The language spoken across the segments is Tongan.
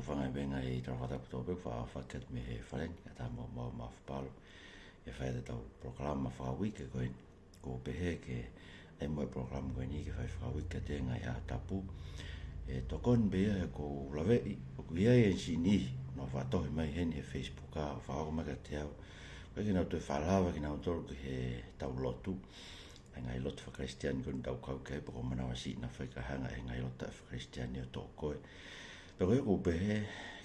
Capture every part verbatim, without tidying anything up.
Fanga e venga i tala fakatapu tō pē, fa-, fakatapu mei he fale ni, ka tā mo mau ma fapalo. ʻE fai ʻetau polokalama fakauike ko eni. ʻOku ou pehē ke ʻai mo e polokalama ko eni ke fai fakauike ʻa e ngaahi ʻaho tapu. ʻE tokoni pē ia he ʻoku ou laveʻi, ʻoku ʻi ai e siʻi niʻihi, nau fakatohi mai heni he Facebook ʻo fakahoko mai kiate au. Kae ke nau toe fakalava kinautolu ki heʻetau lotu. ʻA e ngaahi lotu fakakalisitiane ko eni ʻoku tau kau ki ai, pea ʻoku ou manavasiʻi naʻa faʻa hanga ʻe he ngaahi lotu fakakalisitiane ʻo toʻo koe. Pea ko ia ʻoku ou pehē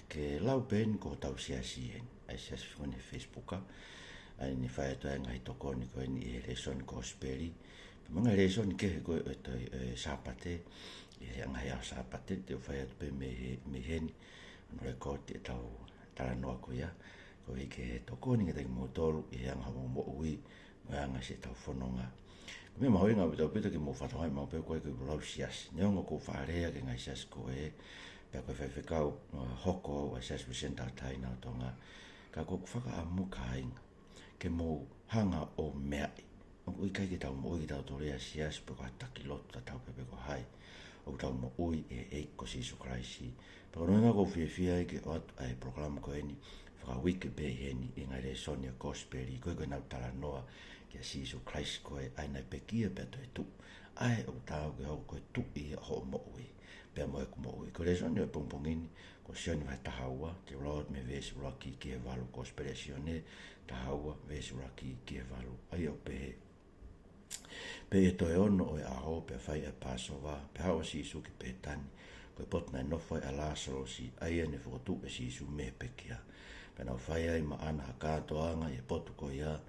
ke lau pē eni ko hotau siasi eni. ʻA e siasi ko eni he Facebook ʻa. ʻA ia naʻe fai atu ai e ngaahi tokoni ko eni ʻi he lēsoni kosipeli. Pea mo e ngaahi lēsoni kehe ko ē ʻo e, ʻo e Sāpate. ʻI he ngaahi ʻaho Sāpate, te u fai atu pē mei he, mei heni. ʻO ne lēkooti ʻetau talanoa ko ia. Koeʻuhi ke tokoni kiate kimoutolu ʻi he anga hoʻomou moʻui, mo e anga siʻetau fononga. Ko e meʻa mahuʻinga ʻaupito ʻaupito ke mou fakatokangaʻi maʻu pē ko e, ko e lau siasi. Neongo ʻoku ou faʻa lea ki he ngaahi siasi ko ē, pea ko e faifekau, uh, hoko au ʻa e Siasi Uēsiliana Tauʻatāina ʻo Tonga. Ka ʻoku ou fakaʻamu kāinga ke mou hanga ʻo meaʻi. ʻOku ʻikai ke tau moʻui kitautolu ia he siasi pe ko ha taki lotu tatau pē pe ko hai. ʻOku tau moʻui ʻi he ʻEiki ko Sīsū Kalaisi. Pea ko hono ʻuhinga ʻoku ou fiefia ai ke ʻoatu ʻa e polokalama ko eni, fakauike pē ʻi heni ʻi he ngaahi lēsoni ʻo e kosipeli, ko ē ko ʻenau talanoa kia Sīsū Kalaisi ko ē ʻa ia naʻe pekia pea toetuʻu. ʻA ia ʻoku taau ke hoko ko e tuʻi ia ʻo hoʻo moʻui pea mo ʻeku moʻui. Ko e lēsoni ʻo e pongipongi ni, ko Sione vahe taha ua, te u lau atu mei he veesi ʻuluaki ki he valu, kosipeli ʻa Sione taha ua, veesi ʻuluaki ki he valu. ʻA ia ʻoku pehē: Pea ʻi he toe ono ʻo e ʻaho, pea fai ʻa e Pāsova, pea haʻu ʻa Sīsū ki Pētani, ko e potu naʻe nofo ai ʻa Lāsalosi, ʻa ia ne fokotuʻu ʻe Sīsū mei he pekia. Pea nau fai ai maʻana ha kātoanga ʻi he potu ko ia,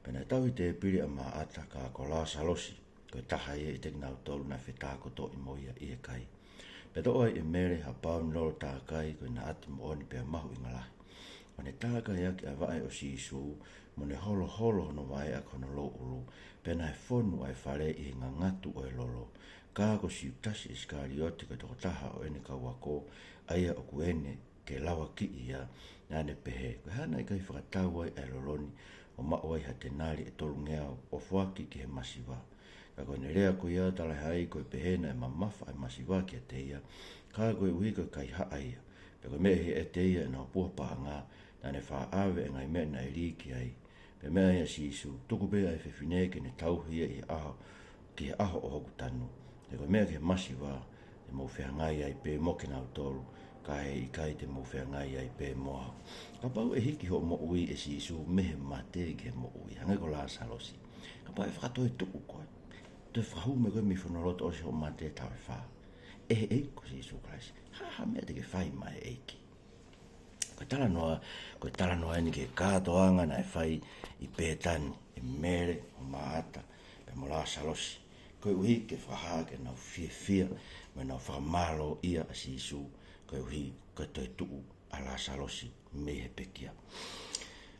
pea naʻe tauhi tēpile ʻa Māʻata, ka ko Lāsalosi, ko e taha ia ʻiate kinautolu naʻe fetākotoʻi mo ia ʻi he kai. Pea toʻo ai ʻe Mele ha pauni lolo tākai, ko e naʻati moʻoni pea mahuʻinga lahi, ʻo ne tākai ʻaki ʻa e vaʻe ʻo Sīsū, mo ne holoholo hono vaʻe ʻaki hono louʻulu, pea naʻe fonu ʻa e fale ʻi he ngangatu ʻo e lolo. Ka ko Siutasi ʻIsikaliote, ko e tokotaha ʻo ʻene kau ako, ʻa ia ʻoku ʻene ke lavakiʻi ia, naʻa ne pehē, Ko e hā naʻe ʻikai fakatau ai ʻa e lolo ni, ʻo maʻu ai ha tenali ʻe tolungeau, ʻo foaki ki he masiva? Ka ko ʻene lea ko ia, talaʻehai ko e pehē naʻe mamafa ʻa e masiva kiate ia, ka koeʻuhi ko e kaihaʻa ia, pea ko e meʻa ʻe hē ʻiate ia ʻenau puha paʻanga, naʻa ne faʻa ʻave ʻa e ngaahi meʻa naʻe lī ki ai. Pea meʻa ai ʻa Sīsū, Tuku pē ʻa e fefine ke ne tauhi ia ʻi he ʻaho, ki he ʻaho ʻo hoku tanu. He ko e meʻa ki he masiva, te mou feangai ai pē mo kinautolu, ka ʻe ʻikai te mou feangai ai pē mo au. Kapau ʻe hiki hoʻo moʻui ʻe Sīsū mei he mate ki he moʻui, hangē ko Lāsalosi, kapau ʻe fakatoetuʻu koe, toe fakahū mai koe mei he fonualoto ʻosi hoʻo mate taʻu ʻe fā ʻe he ʻEiki ko Sīsū Kalaisi, ha, ha meʻa te ke fai maʻa e ʻEiki? Ko e talanoa, ko e talanoa eni ki he kātoanga naʻe fai ʻi Pētani ʻe Mele mo Māʻata pea mo Lāsalosi, koeʻuhi ke fakahā ke nau fiefia mo nau fakamālōʻia ʻa Sīsū, koeʻuhi ko e toetuʻu ʻa Lāsalosi mei he pekia.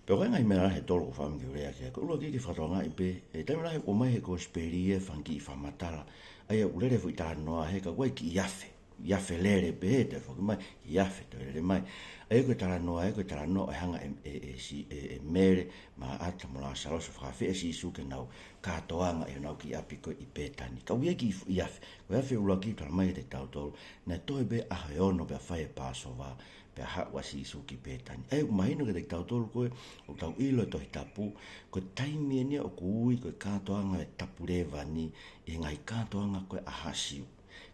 Pea ko e ngaahi meʻa lahi ʻe tolu ʻoku ou fakaʻamu ke u lea ki ai. Ko e ʻuluaki ke fakatokangaʻi pē, ʻi he taimi lahi ʻoku ʻomai he kosipeli e fanga kiʻi fakamatala, ʻa ia ʻoku lele foʻi talanoa he ka ʻoku ʻi ai e kiʻi afe. ʻI afe lele pē he toe foki mai, ʻi afe toe lele mai. ʻA ia ko e talanoa, ʻa ia ko e talanoa ʻo e hanga ʻe, ʻe, ʻe Si-, ʻe, ʻe Mele, Māʻata mo Lāsalosi ʻo fakaafeʻi ʻa Sīsū ke nau kātoanga ʻi honau kiʻi ʻapi ko ē ʻi Pētani. Ka ʻoku ʻi ai e kiʻi fu-, ʻi afe, ko e afe ʻuluaki talamai kiate kitautolu, naʻe toe pē ʻaho ʻe ono pea fai e Pāsova, pea haʻu ʻa Sīsū ki Pētani. ʻA ia ʻoku mahino kiate kitautolu ko ē, ʻoku tau ʻilo he Tohi Tapu, ko e taimi eni ia ʻoku ui ko e kātoanga ʻo e tapu lēvani, ʻi he ngaahi kātoanga ko ē ʻa haʻa Siu.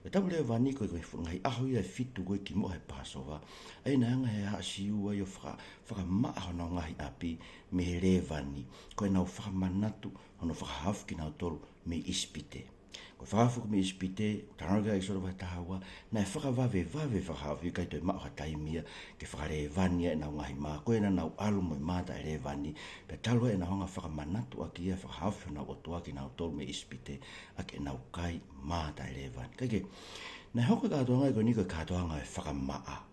Ko e tapu lēvani ko e, ko e fu-, ngaahi ʻaho ia ʻe fitu ko ē kimuʻa he Pāsova, ʻa ia naʻe hanga ʻe he haʻa Siu ai ʻo faka-, fakamaʻa honau ngaahi ʻapi mei he lēvani, ko ʻenau fakamanatu hono fakahaofi kinautolu mei ʻIsipite. Ko e fakahaofi mei ʻIsipite, talanoa ki ai ʻEkisoto vahe taha ua, naʻe fakavavevave fakahaofi, ʻikai toe maʻu ha taimi ia ke fakalēvani ai ʻenau ngaahi mā, ko ia naʻa nau ʻalu mo e mā taʻelēvani, pea talu ai ʻenau hanga ʻo fakamanatu ʻaki ia, fakahaofi honau ʻOtua kinautolu mei ʻIsipite, ʻaki ʻenau kai mā taʻelēvani. Kae kehe, naʻe hoko e kātoanga ko eni ko e kātoanga ʻo e fakamaʻa.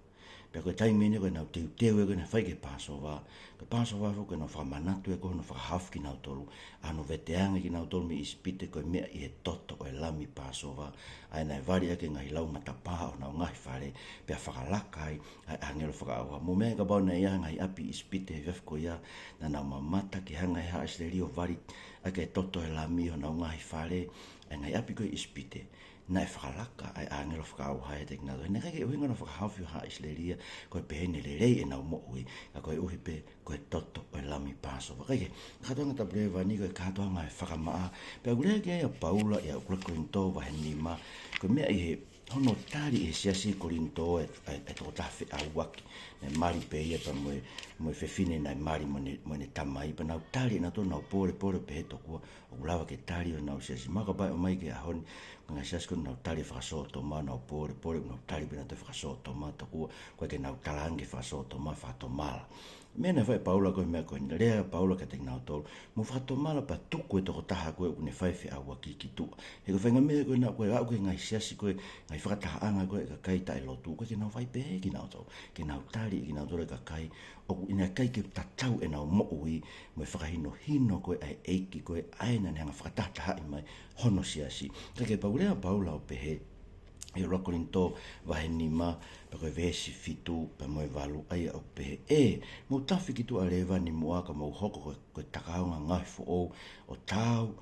Pea ko e taimi eni ko ē naʻa nau teuteu ē ko ē naʻe fai ki he Pāsova, ko e Pāsova foki ko ʻenau fakamanatu ē ko hono fakahaofi kinautolu, ʻa hono veteange kinautolu mei ʻIsipite ko e meʻa ʻi he toto ʻo e lami Pāsova, ʻa ia naʻe vali ʻaki e ngaahi lau matapā ʻo honau ngaahi fale, pea fakalaka ai ʻa e ʻāngelo fakaʻauha. Mou meaʻi kapau naʻe ʻi ai ha ngaahi ʻapi ʻi ʻIsipite he efiafi ko ia, naʻa nau mamata ki he hanga ʻe he haʻa ʻIsileli ʻo vali ʻaki e toto ʻo e lami ʻi honau ngaahi fale, ʻa e ngaahi ʻapi ko ē ʻi ʻIsipite. naʻe fakalaka ʻa e ʻāngelo fakaʻauha ʻiate kinautolu. He naʻe ʻikai ke ʻuhinga hono fakahaofi ʻo haʻa ʻIsileli ia ko e pehē ne lelei ʻenau moʻui, ka koeʻuhi pē ko e toto ʻo e Lami Pāsova. Kae kehe, kātoanga tapu lēvani ko e kātoanga ʻo e fakamaʻa. Pea ʻoku lea ki ai ʻa Paula ʻi he ʻuluaki Kolinitō vahe nima, ko e meʻa ʻi he hono tali ʻe he siasi Kolinitō ʻa e, ʻa e, ʻa e tokotaha feʻauaki naʻe mali pē ia pea mo e, mo e fefine naʻe mali mo ʻene, mo ʻene tamai, pea nau tali ʻenautolu, nau pōlepole pehē tokua ʻoku lava ke tali ʻe honau siasi. Mahalo kapau ʻe ʻomai ki he ʻaho ni, ko e ngaahi siasi ko ē ʻoku nau tali fakasōtoma, nau pōlepole, nau tali pē ʻenautolu fakasōtoma, tokua ʻoku ʻikai ke nau talaange fakasōtoma, fakatomala. Meʻa naʻe fai ʻe Paula ko e meʻa ko eni, lea ʻa Paula kiate kinautolu, mou fakatomala pea tuku e tokotaha ko ē ʻoku ne fai feʻauaki ki tuʻa. He ko e faʻahinga meʻa ko ē naʻa, ko e aʻu ki he ngaahi siasi ko ē, ngaahi fakatahaʻanga ko ē ʻa e kakai taʻelotu, ʻoku ʻikai ke nau fai pehē kinautolu, ke nau tali kinautolu e kakai ʻoku ʻikai ke tatau ʻenau moʻui mo e fakahinohino ko ē ʻa e ʻEiki ko ē ʻa ē naʻa ne hanga fakatahatahaʻi mai hono siasi. Kae kehe, pea ʻoku lea ʻa Paula ʻo pehē, ʻi he ʻuluaki Kolinitō vahe nima, pea ko e veesi fitu pea mo e valu, ʻa ia ʻoku pehē: ʻE, mou tafi ki tuʻa ʻa e lēvani muʻa ka mou hoko ko e, ko e takaonga ngaohi foʻou ʻo taau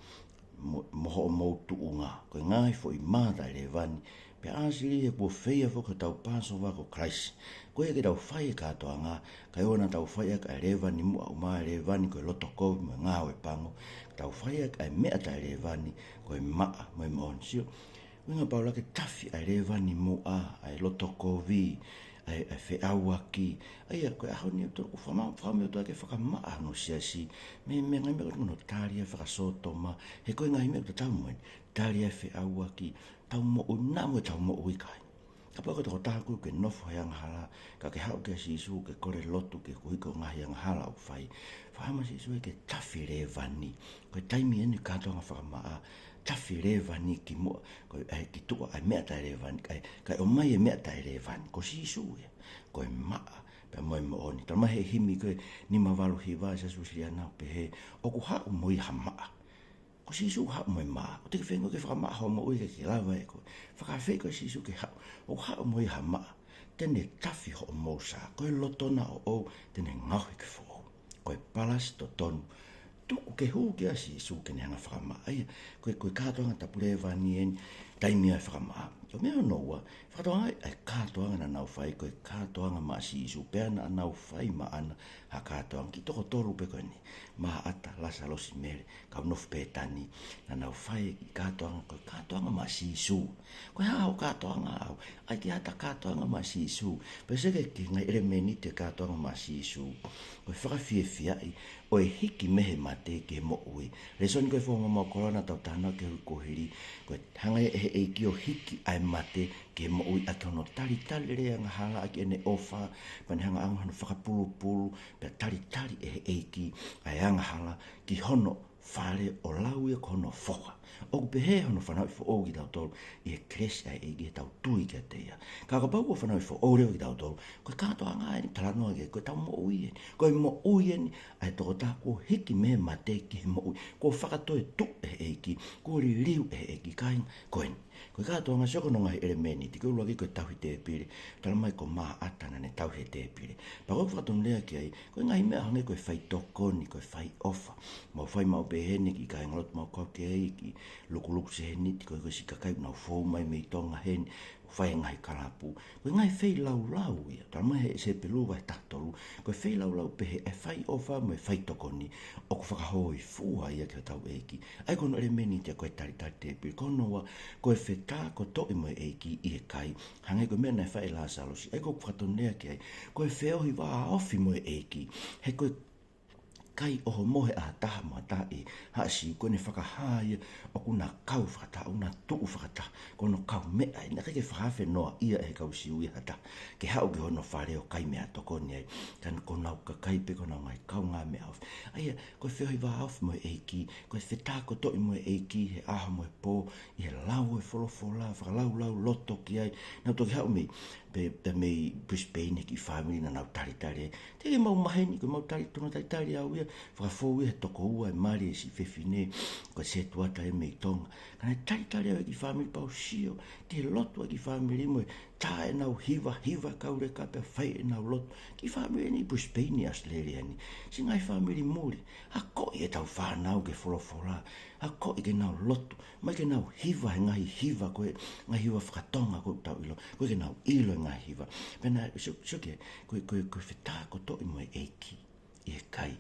mo, mo hoʻomou tuʻunga, ko e ngaahi foʻi mā taʻelēvani, pea ʻāsili he kuo feia foki hotau Pāsova ko Kalaisi. Ko ia ke tau fai e kātoanga, kae ʻoua naʻa tau fai ʻaki ʻa e lēvani muʻa, ʻumaʻā e lēvani ko e loto kovi mo e ngāue pango, ka tau fai ʻaki ʻa e meʻa taʻelēvani ko e maʻa mo e moʻoni. Sio, ʻuhinga ʻa Paula ke tafi ʻa e lēvani muʻa, ʻa e loto kovi, ʻa e, ʻa e feʻauaki. ʻA ia, ko e ʻaho ni ʻoku totonu ke fakama-, fakamaʻa ʻa e fakamaʻa hono siasi mei, mei he ngaahi meʻa ko ē ʻoku nau tali ai fakasōtoma, he ko e ngaahi meʻa ʻoku tatau mo eni, tali ai feʻauaki, tau moʻui, naʻa mo ʻetau moʻui, kāinga. Kapau ko e tokotaha koe ʻoku ke nofo he angahala, ka ke haʻu kia Sīsū ke kole lotu koeʻuhi ko e ngaahi angahala ʻoku fai, fakaʻamu ʻa Sīsū ia ke tafi lēvani. Ko e taimi eni kātoanga fakamaʻa, tafi lēvani ki muʻa, ko e, ʻai ki tuʻa ʻa e meʻa taʻelēvani, kae, kae ʻomai e meʻa taʻelēvani. Ko Sīsū ia, ko e maʻa pea mo e moʻoni. Talamai ʻe he himi ko e nima valu hiva, siasi Uēsiliana, ʻo pehē: ʻOku haʻu mo ia ha maʻa. Ko Sīsū haʻu mo e maʻa. ʻOua te ke feinga ke fakamaʻa hoʻo moʻui ke ke lava ʻe koe. Fakaafeʻi koe ʻe Sīsū ke haʻu. ʻOku haʻu mo ia ha maʻa te ne tafi hoʻomou sā. Ko e loto na ʻoʻou te ne ngaohi ke foʻou. Ko e palasi totonu. Tuku ke hū kia Sīsū ke ne hanga fakamaʻa ia. Ko e, ko e kātoanga tapu lēvani eni, taimi ʻa e fakamaʻa. Ko e meʻa hono ua, fakatokangaʻi ʻa e kātoanga naʻa nau fai, ko e kātoanga maʻa Sīsū, pea naʻa nau fai maʻana ha kātoanga. Kiʻi toko tolu pē ko eni: Māʻata, Lasalosi, Mele, kau nofo Pētani, naʻa nau fai e kiʻi kātoanga, ko e kātoanga maʻa Sīsū. Ko e hā hoʻo kātoanga ʻaʻau? ʻAi ke ʻata kātoanga maʻa Sīsū. Pea sio ki he ngaahi ʻelemēniti e kātoanga maʻa Sīsū. Ko e fakafiefiaʻi ʻo e hiki mei he mate ki he moʻui. Lēsoni ko e Fuakava Maʻa Koloa naʻa tau talanoa ki ai he uike kuo hili, ko e hanga ʻe he ʻEiki ʻo hiki ʻa e mate ki he moʻui ʻaki hono talitali lelei angahala ʻaki ʻene ʻofa, pea ne hanga ʻo ʻoange hono fakapulupulu, pea talitali ʻe he ʻEiki ʻa e angahala ki hono fale ʻo lau ia ko hono foha. ʻOku pehē hono fanauʻi foʻou kitautolu ʻi he kelesi ʻa e ʻEiki heʻetau tui kiate ia. Ka kapau kuo fanauʻi foʻou leva kitautolu, ko e kātoanga eni ʻoku talanoa ki ai, ko ʻetau moʻui eni. Ko e moʻui eni ʻa e tokotaha kuo hiki mei he mate ki he moʻui. Kuo fakatoetuʻu ʻe he ʻEiki, kuo liliu ʻe he ʻEiki, kāinga. Ko eni. Ko e kātoanga, sio ki hono ngaahi ʻelemēniti. Ko e ʻuluaki ko e tauhi tēpile. Talamai ko Māʻata naʻa ne tauhi e tēpile. Pea ko e fakatonulea ki ai, ko e ngaahi meʻa hangē ko e faitokoni, ko e faiʻofa. Mau fai maʻu pē heni ki he kāingalotu mau kau ki ai, ki Lukuluku Sēniti, ko e, ko e siʻi kakai ʻoku nau fou mai mei Tonga heni, fai e ngaahi kalapu. Ko e ngaahi feilaulau ia. Talamai ʻe he Hepelū vahe taha tolu, ko e feilaulau pehē ʻa e faiʻofa mo e faitokoni ʻoku fakahōifua ia ki hotau ʻEiki. ʻA ia ko hono ʻelemēniti ia ko e talitali tēpile. Ko hono ua, ko e fetākotoʻi mo e ʻEiki ʻi he kai, hangē ko e meʻa naʻe fai ʻe Lasalosi. ʻA ia ko e fakatonulea ki ai, ko e feohi vāofi mo e ʻEiki. He ko e kai ʻohomohe ʻa ha taha mo ha taha ʻi Haʻa Siu, ko ʻene fakahā ia ʻoku na kau fakataha, ʻoku na tuʻu fakataha. Ko hono kaumeʻa ia, naʻe ʻikai ke fakaafe noaʻia ʻe he kau Siu ia ha taha ke haʻu ki hono fale ʻo kai meʻatokoni ai. Ka ko honau kakai pē, ko honau ngaahi kaungāmeʻa ofi. ʻA ia, ko e feohi vāofi mo e ʻEiki, ko e fetākotoʻi mo e ʻEiki he ʻaho mo e pō, ʻi he lau e folofola, fakalaulauloto ki ai. Naʻa ku toki haʻu mei, pē, pē mei Brisbane he kiʻi fāmili naʻa nau talitali ai. Teʻeki ke mau maheni, ko ʻemau tali, tuna talitali au ia, fakafou ia he toko ua e mali e siʻi fefine, ko e sētuata ia mei Tonga. Ka naʻe talitali au e kiʻi fāmili pea u sio ki he lotu ʻa e kiʻi fāmili mo e tā ʻenau hiva, hiva kauleka pea fai ʻenau lotu. Ki he fāmili ʻi Brisbane ʻi ʻAositelēlia ni. Siʻi ngaahi fāmili muli. Akoʻi ʻetau fānau ki he folofola. Akoʻi ke nau lotu. ʻOmai ke nau hiva he ngaahi hiva ko ē, ngaahi hiva fakatonga ko ē ʻoku tau ʻilo. Ko ē ke nau ʻilo e ngaahi hiva. Pea naʻe, sio, sio ki ai, ko e, ko e, ko e fetā kotoa ʻi mo e ʻEiki ʻi he kai.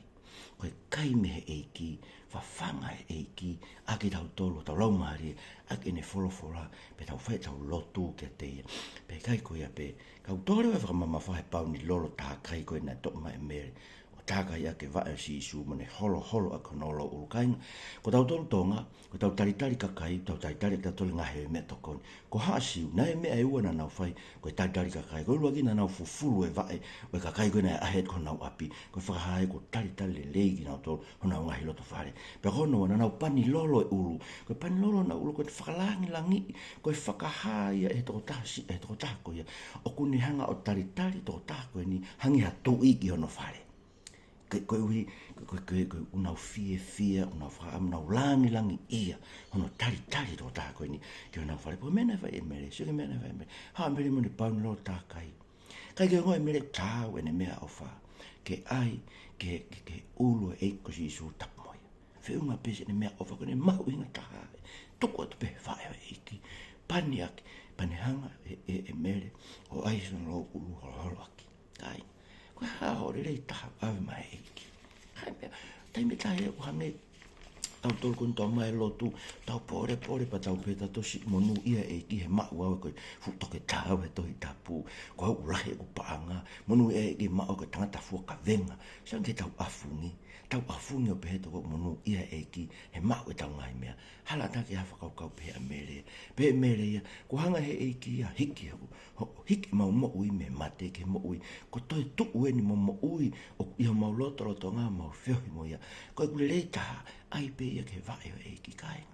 Ko e kai mei he ʻEiki, fafanga he ʻEiki ʻa kitautolu, tau laumālie, ʻaki ʻene folofola, pea tau fai ʻetau lotu kiate ia. Pea ʻikai ko ia pē, kau tole ʻo fakamamafa he pauni lolo takai ko ē naʻe toʻo mai ʻe Mele, ʻo takai ʻaki e vaʻe ʻo Sīsū mo ne holoholo ʻaki hono ʻulu, kāinga. Ko tautolu Tonga, ko ʻetau talitali kakai, ʻetau talitali ʻaki kitautolu e ngaahi meʻatokoni. Ko Haʻa Siu, naʻe meʻa ʻe ua naʻa nau fai, ko e talitali kakai. Ko e ʻuluaki naʻa nau fufulu e vaʻe ʻo e kakai ko ē naʻe ʻaʻahi atu ki honau ʻapi, ko e fakahā ia kuo talitali lelei kinautolu honau ngaahi loto fale. Pea ko hono ua naʻa nau pani lolo e ʻulu. Ko e pani lolo honau ʻulu ko e fakalāngilangiʻi, ko e fakahā ia ʻe he tokotaha si-, ʻe he tokotaha ko ia ʻoku ne hanga ʻo talitali e tokotaha ko eni hangē ha tuʻi ki hono fale. Ko, koeʻuhi, ko, ko, ko, ko ʻenau fiefia, ʻenau fakaʻamu, ʻenau lāngilangiʻia hono talitali e tokotaha ko eni ki honau fale. Pea ko e meʻa naʻe fai ʻe Mele, sio ki he meʻa naʻe fai ʻe Mele. Haʻu ʻa Mele mo ʻene pauni lolo takai. ʻIkai ke ongoʻi ʻe Mele ʻoku taau ʻene meʻaʻofa ke ʻai ki he, ki he, ki he ʻulu ʻo e ʻEiki ko Sīsū, tapu mo ia. Feʻunga pē siʻene meʻaʻofa ko ʻene mahuʻinga taha. Tuku atu pē he vaʻe ʻo e ʻEiki. Pani ʻaki, pani hanga ʻe, ʻe, ʻe Mele ʻo ʻai siʻono ʻulu holoholo ʻaki. Kāinga, ko e hā hoʻo lelei taha ʻave maʻa e ʻEiki? Hā e meʻa, taimi ʻe taha ʻoku hangē, tautolu ko eni tau ō mai he lotu, tau pōlepole pea tau pehē ʻe tautolu, siʻi monūʻia e ʻEiki he maʻu au ko e fuʻu toketā au he Tohi Tapu, ko au ʻoku lahi ʻeku paʻanga, monūʻia e ʻEiki he maʻu au ko e tangata fua kavenga. Sio ange ki heʻetau ʻafungi, tau ʻafungi ʻo pehē ʻe tautolu ʻoku monūʻia e ʻEiki he maʻu ʻetau ngaahi meʻa. Hala ʻatā ke ʻi ai ha fakakaukau pehē ʻa Mele. Pehē ʻe Mele ia, kuo hanga ʻe he ʻEiki ia ʻo hiki hoku, ho-, hiki ʻemau moʻui mei he mate ki he moʻui. Kuo toe tuʻu eni mo moʻui ʻoku ʻi homau lotolotonga, mau feohi mo ia. Ko ʻeku lelei taha, ʻai pē ia ki he vaʻe ʻo e ʻEiki, kāinga.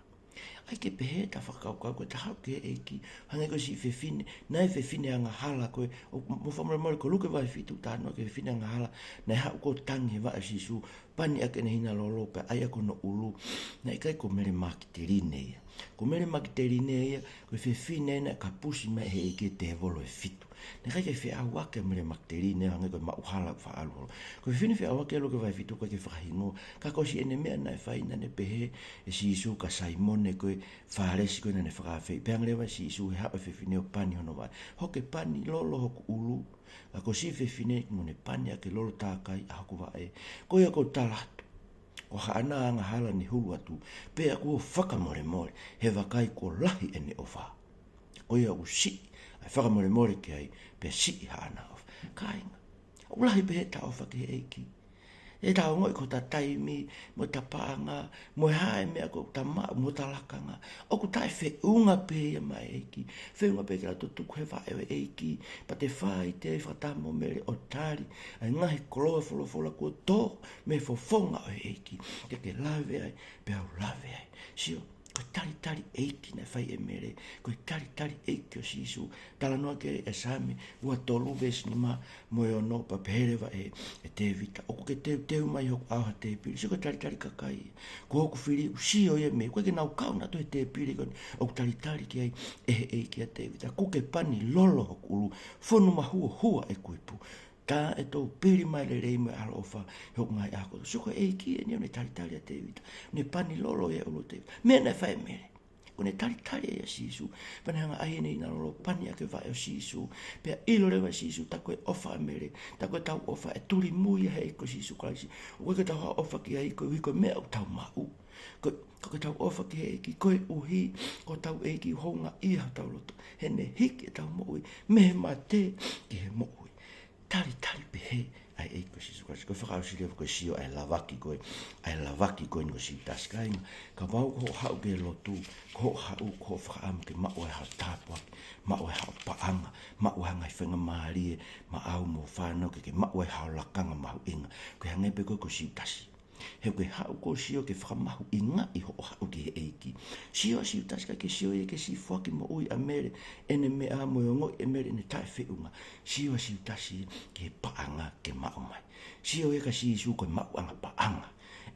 ʻAi ke pehē ʻeta fakakaukau ko ʻeta haʻu ki he ʻEiki, hangē ko e siʻi fefine, naʻe fefine angahala ko ē, ʻo mo fakamolemole ko Luke vahe fitu, talanoa ki he fefine angahala, naʻe haʻu ʻo tangi he vaʻe ʻo Sīsū, pani ʻaki ʻene hina lolo pea ʻai ʻaki hono ʻulu. Naʻe ʻikai ko Mele Makitaline ia. Ko Mele Makitaline ia, ko e fefine naʻe kapusi mai ʻe he ʻEiki e tēvolo ʻe fitu. Naʻe ʻikai ke feʻauaki ʻa Mele Makitaline ia hangē ko e maʻuhala ʻoku faʻa ʻalu holo. Ko e fefine feʻauaki ʻa Luke vahe fitu ʻoku ʻikai ke fakahinohino. Ka ko e siʻene meʻa naʻe fai, naʻa ne pehē ʻe Sīsū kia Saimone ko e Fālesi ko ē naʻa ne fakaafeʻi. Pehē ange leva ʻe Sīsū, he haʻu e fefine ʻo pani hono vaʻe. Hoku ke pani lolo hoku ʻulu. Ka ko e siʻi fefine ʻoku ne pani ʻaki e lolo takai ʻa hoku vaʻe, ko ia ʻoku ou tala atu, ko haʻana angahala ne hulu atu, pea kuo fakamolemole, he vakai kuo lahi ʻene ʻofa. Ko ia ʻoku siʻi ʻa e fakamolemole ki ai, pea siʻi haʻana ʻofa. Kāinga, ʻoku lahi pē heʻeta ʻofa ki he ʻEiki. ʻEta ongoʻi ko ʻeta taimi, mo ʻeta paʻanga, mo e hā e meʻa ko ʻeta maʻu, mo ʻeta lakanga, ʻoku taʻefeʻunga pē ia maʻa e ʻEiki. Feʻunga pē ke ʻalu ʻo tuku he vaʻe ʻo e ʻEiki, pea te fāʻite ai fakataha mo Mele ʻo tali ʻa e ngaahi koloa folofola kuo tō mei he fofonga ʻo e ʻEiki. Ke ke lave ai, pea u lave ai. Sio, ko e talitali ʻeiki naʻe fai ʻe Mele, ko e talitali ʻeiki ʻo Sīsū. Talanoa ki ai ʻa e Saame ua tolu veesi nima mo e ono, pea pehē leva ʻe, ʻe Tēvita, ʻoku ke teuteu mai hoku ʻao ha tēpile. Sio, ko e talitali kakai. Ko hoku fili ʻoku sio ia mei, ʻoku ʻikai ke nau kau nautolu he tēpile ko eni, ʻoku talitali ki ai ʻe he ʻEiki ʻa Tēvita. Kuo ke pani lolo hoku ʻulu, fonu mahuohua ʻeku ipu. Tā ʻe toupili mai e lelei mo e ʻaloʻofa ʻi hoku ngaahi ʻaho kotoa. Sio, ko e ʻEiki eni ʻoku ne talitali ʻa Tēvita. Ne pani lolo ia e ʻulu ʻo Tēvita. Meʻa naʻe fai ʻe Mele, ko ʻene talitali ʻa Sīsū. Pea ne hanga ʻai ʻene hina lolo, pani ʻaki e vaʻe ʻo Sīsū. Pea ʻilo leva ʻe Sīsū, tā ko e ʻofa ʻa Mele, tā ko ʻetau ʻofa ʻe tulimui ia he ʻEiki ko Sīsū Kalaisi. ʻOku ʻikai ke tau ʻofa ki ai koeʻuhi ko e meʻa ʻoku tau maʻu. Ko, ko ʻetau ʻofa ki he ʻEiki koeʻuhi ko hotau ʻEiki ʻoku houngaʻia hotau loto, he ne hiki ʻetau moʻui mei he mate ki he moʻui. Talitali pehē ʻa e ʻEiki ko Sīsū Kalaisi. Ko e fakaʻosi leva ko e sio ʻa e lavaki ko ē, ʻa e lavaki ko eni ko Siutasi, kāinga. Kapau ko hoʻo haʻu ki he lotu, ko hoʻo haʻu, ko hoʻo fakaʻamu ke maʻu ai haʻo tāpuaki, maʻu ai haʻo paʻanga, maʻu ai ha ngaahi faingamālie maʻau mo e fānau, ke ke maʻu ai haʻo lakanga mahuʻinga. Ko e hangē pē ko ē ko Siutasi. He ʻoku ke haʻu ʻo sio ke fakamahuʻingaʻi hoʻo haʻu ki he ʻEiki. Sio ʻa Siutasi, ʻikai ke sio ia ki he siʻi foaki moʻui ʻa Mele, ʻene meʻa mo e ongoʻi ʻe Mele ʻene taʻefeʻunga. Sio ʻa Siutasi ki he paʻanga ke maʻu mai. Sio ia kia Sīsū ko e maʻuʻanga paʻanga.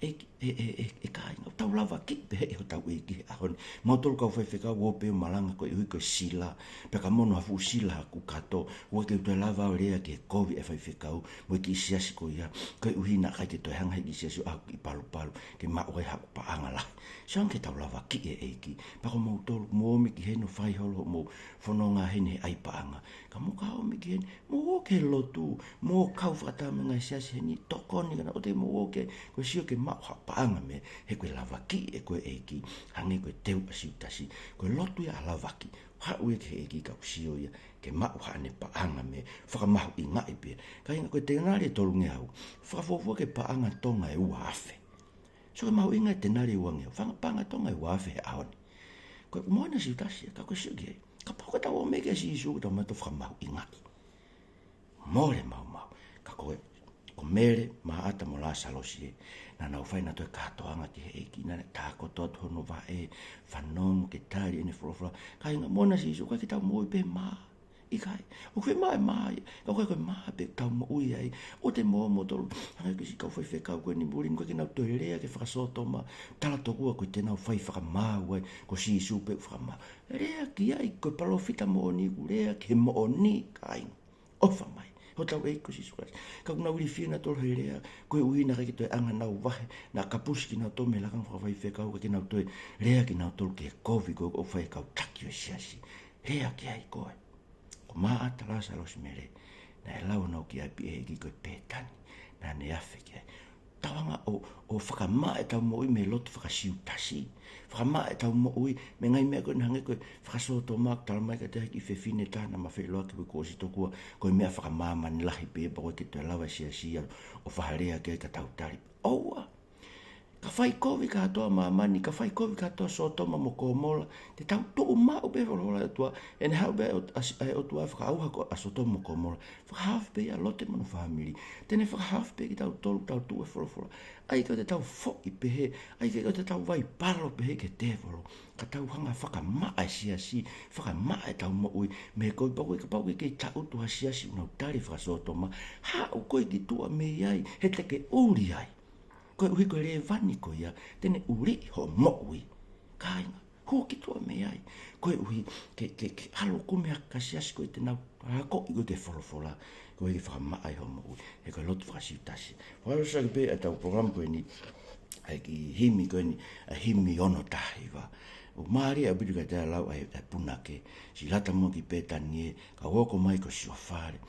ʻE, ʻe, ʻe, ʻe, ʻe kāinga, ʻoku tau lavakiʻi pē ʻe hotau ʻEiki he ʻaho ni. Mautolu kau faifekau ʻoku pē ʻo malanga koeʻuhi ko e sila, pea ka mono ha fuʻu sila ʻoku kato, ʻoku ʻikai ke u toe lava ʻo lea ki he kovi ʻa e faifekau mo e kiʻi siasi ko ia, koeʻuhi naʻe ʻikai ke toe hanga ʻe he kiʻi siasi ʻo ʻai ha kiʻi palupalu ke maʻu ai haʻaku paʻanga lahi. Sio ange ki heʻetau lavakiʻi e ʻEiki, pea ko mautolu mou ō mai ki heni ʻo fai holo hoʻomou fononga heni he ʻai paʻanga. Ka mou ka ō mai ki heni, mou ō ki he lotu, mou kau fakataha mo e ngaahi siasi heni, tokoni ke nau ō mai, mou ō ki ai, ko e sio ke maʻu ha paʻanga mei ai, he ko e lavakiʻi ē ko e ʻEiki, hangē ko e teu ʻa Siutasi, ko e lotu ia ʻa e lavaki, haʻu ia ki he ʻEiki ka ʻoku sio ia ke maʻu haʻane paʻanga mei ai, fakamahuʻingaʻi pē ia. Kāinga, ko e tenali ʻe tolungeau, fakafuofua ki he paʻanga Tonga ʻe ua afe. Sio ki he mahuʻinga e tenali ʻe uangeau, fanga paʻanga Tonga ʻe ua afe he ʻaho ni. Ko e moana Siutasi ia, ka ko e sio ki ai. Kapau ʻoku tau ō mai kia Sīsū, ʻoku tau mato fakamahuʻingaʻi. Mole maumau. Ka ko e, ko Mele, Māʻata mo Lāsalosi ē, naʻa nau fai nautolu e kātoanga ki he ʻEiki, naʻa ne tākoto atu hono vaʻe, fanongo ke tali ʻene folofola. Kāinga, moana Sīsū, ʻoku ʻikai ke tau moʻui pē mā. ʻIkai. ʻOku fiemaʻu e mā ia, ka ʻoku ʻikai ko e mā pē ʻoku tau moʻui ai. ʻOua te mou ō moutolu hangē ko e siʻi kau faifekau ko eni muli ni, ʻoku ʻikai ke nau toe lea ki he fakasōtoma, tala tokua ko ʻete nau fai fakamaau ai, ko Sīsū pē ʻoku fakamaau. Lea ki ai, ko e palōfita moʻoni ʻoku lea ki he moʻoni, kāinga. ʻOfa mai. Hotau ʻEiki ko Sīsū Kalaisi. Ka ʻoku nau ilifia nautolu he lea, koeʻuhi naʻe ʻikai ke toe ʻaonga ʻenau vahe, naʻe kapusi kinautolu mei he lakanga fakafaifekau, ʻikai ke nau toe lea kinautolu ki he kovi ko ē ʻoku fai ʻe he kau taki ʻo e siasi. Lea ki ai koe. Ko Māʻata, Lāsalosi, Mele, naʻe lau honau kiʻi ʻapi ʻe he ʻEiki ko e Pētani, naʻa ne afe ki ai. Tau hanga ʻo, ʻo fakamaʻa ʻetau moʻui mei he lotu faka-Siutasi. Fakamaʻa ʻetau moʻui mei he ngaahi meʻa ko eni hangē ko e fakasōtoma, talamai kiate au ʻe he kiʻi fefine ʻe taha naʻa ma feʻiloaki, ko e kuo ʻosi tokua, ko e meʻa fakamāmani lahi pē ia pea ʻoku ʻikai ke toe lava e siasi ia ʻo fakalea ki ai ka tau tali. ʻOua. Ka fai kovi kātoa māmani, ka fai kovi kātoa Sōtoma mo Komola, te tau tuʻu maʻu pē folofola ʻa e ʻOtua, ʻene haʻu pē ʻa e ʻOtua fakaʻauha ko ē ʻa Sōtoma mo Komola, fakahaofi pē ia ʻa Lote mo hono fāmili, te ne fakahaofi pē kitautolu, tau tuʻu he folofola. ʻIkai ke tau foʻi pehē, ʻikai ke tau vaipalo pehē ki he tēvolo, ka tau hanga fakamaʻa e siasi, fakamaʻa ʻetau moʻui mei he kovi. Pea kapau ʻoku ʻikai ke taʻutu ha siasi ʻoku nau tali fakasōtoma, haʻu koe ki tuʻa mei ai, he te ke ʻuli ai. Koeʻuhi ko e lēvani ko ia, te ne ʻuliʻi hoʻo moʻui. Kāinga, hū ki tuʻa mei ai. Koeʻuhi ke, ke, ke ʻalu ʻo kumi ha kiʻi siasi ko ē te nau akoʻi koe ki he folofola, koeʻuhi ke fakamaʻa ai hoʻo moʻui. He ko e lotu faka-Siutasi. Fakaʻosi ʻaki pē ʻetau polokalama ko eni, ʻa e kiʻi himi ko eni, ʻa e himi ono taha hiva. ʻOku mālie ʻaupito kiate au e lau ʻa e, ʻa e punake. Siʻi lata muʻa ki Pētani ē, ka u hoko mai ki ho fale.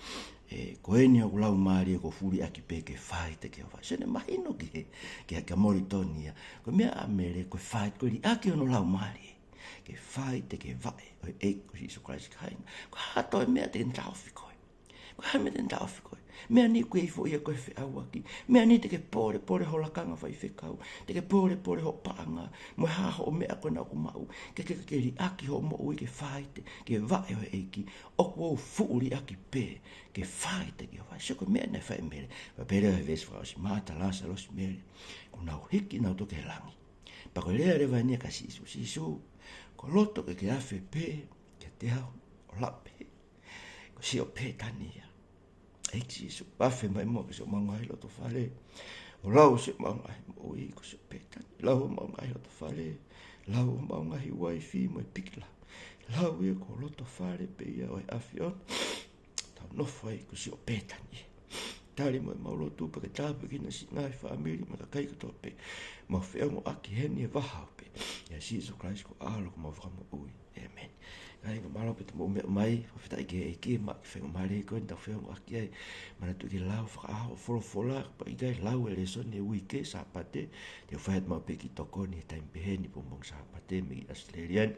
ʻE, ko eni hoku laumālie kuo fuliʻaki pē ke faʻite ki ho vaʻe. Sio ʻene mahino ki he, ki he, ki he Moulitoni ia. Ko e meʻa ʻa Mele, ko e faʻite, ko e liʻaki hono laumālie ke faʻite ki he vaʻe ʻo e ʻEiki ko Sīsū Kalaisi, kāinga. Ko e hā ha toe meʻa te ne taʻofi koe? Ko e hā ha meʻa te ne taʻofi koe? Meʻa ni ʻoku ke ifo ia ko e feʻauaki. Meʻa ni te ke pōlepole ho lakanga faifekau. Te ke pōlepole hoʻo paʻanga. Mo e hā hoʻo meʻa ko ena ʻoku maʻu. Ke, ke, ke liʻaki hoʻo moʻui ke faʻite ki he vaʻe ʻo e ʻEiki. ʻOku ou fuʻu liʻaki pē ke faʻite ki ho vaʻe. Sio ko e meʻa naʻe fai ʻe Mele. Pea pehē leva he veesi fakaʻosi, Māʻata, Lāsalosi, Mele, kuo nau hiki nautolu ki he langi. Pea ko e lea leva eni ia kia Sīsū, Sīsū, kuo loto ke ke afe pē kiate au ʻo lau pē ko siʻo Pētani ia. ʻEiki Sīsū, afe mai muʻa ki siʻomau ngaahi loto fale, ʻo lau siʻomau ngaahi moʻui ko siʻo Pētani. Lau homau ngaahi loto fale, lau homau ngaahi uaifi mo e pikilahi. Lau ia ko e loto fale pē ia ʻo e ʻAfiona. Tau nofo ai ko siʻo Pētani ia. Tali mo ʻemau lotu pea ke tāpuekina siʻi ngaahi fāmili mo e kakai kotoa pē ʻoku mau feongoʻaki heni he vahaʻa pē. ʻIa Sīsū Kalaisi ko ho ʻAlo ko homau Fakamoʻui. ʻĒmeni. Kāinga, mālō ʻaupito hoʻomou meʻa mai, fakafetaʻi ki he ʻEiki, maʻa e kiʻi faingamālie ko eni ʻoku tau feongoʻaki ai. Manatuʻi ke lau fakaʻaho e folofola, kapau ʻe ʻikai lau e lēsoni he uike, Sāpate, te u fai atu maʻu pē e kiʻi tokoni he taimi pehē ni pongipongi Sāpate mei ʻAositelēlia ni.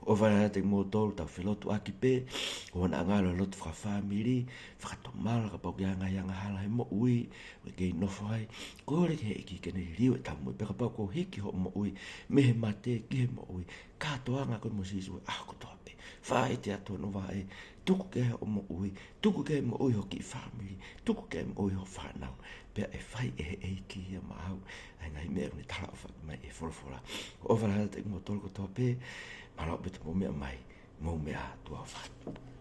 ʻOfa lahi atu kiate kimoutolu, tau felotuʻaki pē, ʻoua naʻa ngalo e lotu fakafāmili, fakatomala kapau ʻoku ʻi ai ha ngaahi angahala he moʻui ʻoku ke kei nofo ai. Kole ki he ʻEiki ke ne liliu ʻetau moʻui. Pea kapau kuo hiki hoʻo moʻui mei he mate ki he moʻui, kātoanga koe mo Sīsū he ʻaho kotoa pē. Faʻite atu hono vaʻe, tuku ke ʻi ai hoʻo moʻui, tuku ke ʻi ai e moʻui hoʻo kiʻi fāmili, tuku ke ʻi ai e moʻui hoʻo fānau. Pea ʻe fai ʻe he ʻEiki ia maʻau ʻa e ngaahi meʻa ʻoku ne talaʻofa mai ʻi he folofola. ʻOfa lahi atu kiate kimoutolu kotoa pē, mālō ʻaupito hoʻomou meʻa mai, mou meʻa ā, tuʻa ʻofa atu.